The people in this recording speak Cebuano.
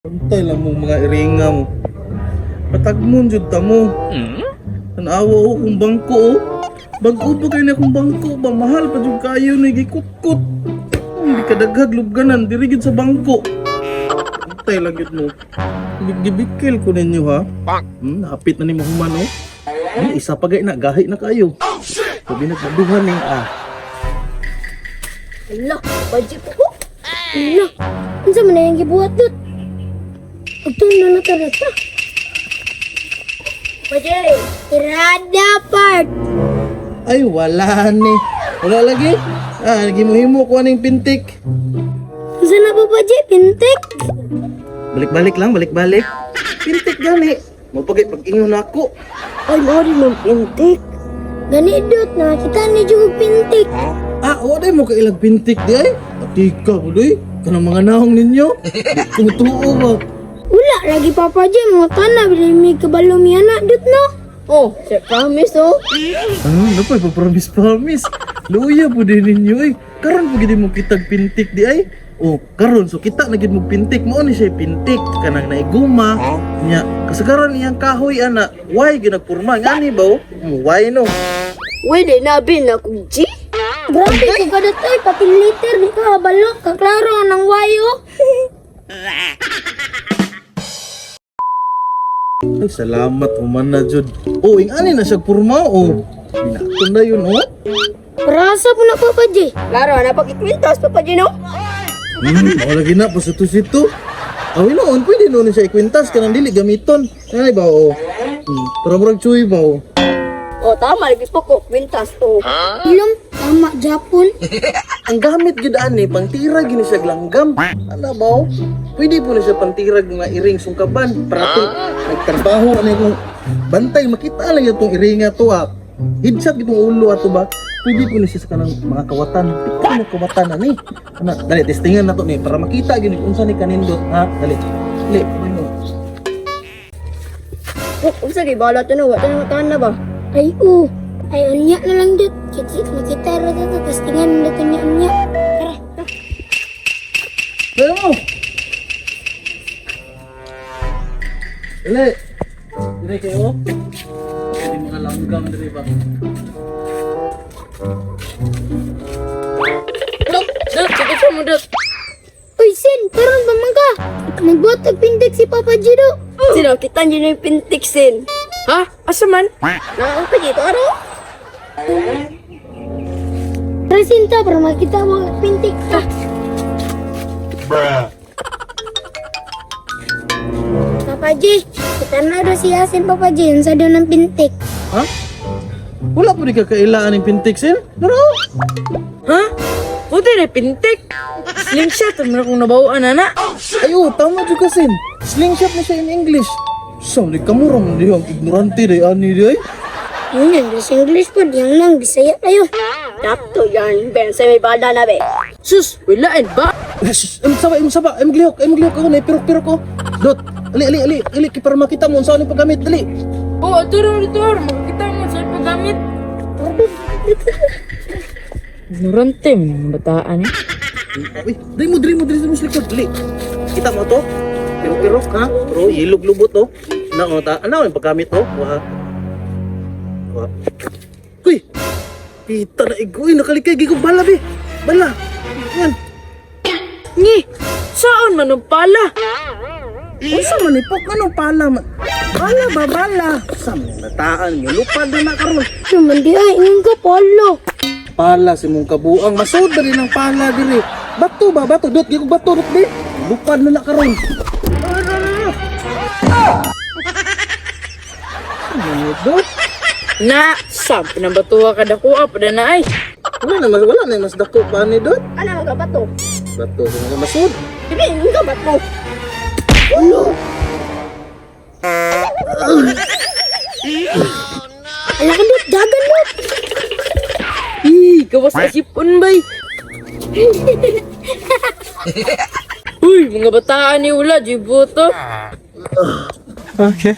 Antay lang mo mga iringa mo. Patagmon jud ta mo. Tanawa o kung bangko o. Bag-o pa kayo na kung bangko ba mahal pa jud kayo ni gikutkot. Hindi ka daghag lubganan diri gyud sa bangko. Antay lang gyud mo. Gibikil ko ninyo ha. Napit na ni mo human o. Isa pa gay na gahi na kayo. Sabi nagduhan ni ah. Ala, budget ko. Ala, unsa man na yung gibuhat dot? Ito na na talaga. Budget, tirada part. Ay wala ni. Wala lagi. Ah, gimuhimo ko aning pintik. Unsa na ba budget? Pintek? Balik-balik lang, balik-balik. Pintik gani. Mo pagay pag-ingon nako. Ay, mori ng pintik. Gani dot, nakakita ni Jugog pintik. Ah, wala mo kailag pintik di ay. Atika po di. Kanang mga naong ninyo. Di ko tuo ba. Wala, lagi Papa J, mga tana, bilhin may kabalo miya na, dot no? Oh, sir, promise oh. Ah, napay pa promise promise. Luya po din ninyo eh. Karon po gid mo kitag pintik di ay. Oh, karon so kita na gid mo pintik mo ni siya pintik kanang naiguma. Nya, kasagaran iyang kahoy ana. Why ginagpurma ngani ba oh? Why no? Wala na bin ako, G. Grabe ko ka dot ay, pati liter, di ka kabalo, kaklaro ang wayo. Ay, salamat human na jud. Oh, ing ani na siya purma oh. Binaton na yun oh. Parasa po na Papa J. Laro, napakikwintas, Papa G, no? Wala gina pa sa sito. Awi noon, pwede noon siya ikwintas kanang dili gamiton. Ay ba oh. Pero murag chuy ba oh. Oh, tama, lagi po ko, kwintas, oh. Ilong, tama, Japon. Ang gamit gyud ani pangtira gini siya langgam. Ana ba oh? Pwede po ni siya pangtirag mga iring sungkaban para to nagtrabaho ani kung bantay makita lang itong iringa to ah. Headshot gitong ulo ato ba? Pwede po ni siya sa kanang mga kawatan. Pika mo kawatan ani. Ana, dali testingan na to ni para makita gyud ni kung unsa ni kanindot ha. Dali. Dali, mo. Oh, unsa kay bala to no, wala na na ba? Ay, oo. Ay, unya na lang dot. Kiti, makita ra to, tapos tingnan na niya unya. Tara, tara. Dali mo. Dali. Dali kayo. Pwede mga langgam dali ba? Dok, dok, sige siya mo, dok. Uy, Sin, karon pa man ka. Nagbuhat og pintik si Papa G do. Sino, kita niyo na yung pintik, sin. Ha? Asa man? Nakakita dito, ano? Tara, Sin, ta, para makita mo ang pintik ta. Papa G, kita na daw si Asin Papa G, unsa daw ng pintik. Ha? Wala po di ka kailaan ng pintik, sir? Pero, Ha? Buti na pintik. Slingshot, man akong nabawaan na na. ay oh, tama dyan ka, Sin. Slingshot na siya in English. Sa, di ka mura mo di ang ignorante di ani di ay. Yun yan, sa English po, yang nang Bisaya kayo. Tapto yan, ben, sa may bala na, be. Sus, walaan ba? Shh, em saba, em saba, em glihok ako na pirok-pirok ko. Dot, ali, ali, ali, ali, kay para makita mo unsa ni paggamit, dali. Oo, oh, aturo, aturo. Makakita mo sa paggamit. Ignorante, man ang bataan eh. Uy, dali mo, dali mo, dali mo sa likod, dali. Kita mo to? Pirok-pirok, ha? Pero, ilog lubot, to. Na, oh, ta, ano yung paggamit, to? Wa. Wa. Uy! Kita na, igoy, nakalikay, gigo, bala, be. Bala. Yan. Ngi, saan man ang pala? Unsa man ni Pok? Anong pala man? Bala ba bala? Sa mga nataan yung lupad na na karon. Ano man di ay, ingon ka, polo. Pala si mong kabuang masud na rin ang pala diri. Bato ba bato dot gi bato dot di. Lupad na na karon. Ano ni dot? Na, sa pinabatuwa ka dakuha pa na ay. Wala na mas dako pa ni dot. Ano, ka bato? Bato sa mga masud. Bibi, ka bato. Ala ka dot, dagan dot. Ih, gawas sa sipon bay. Uy, mga bataan ni wala, di boto. Okay.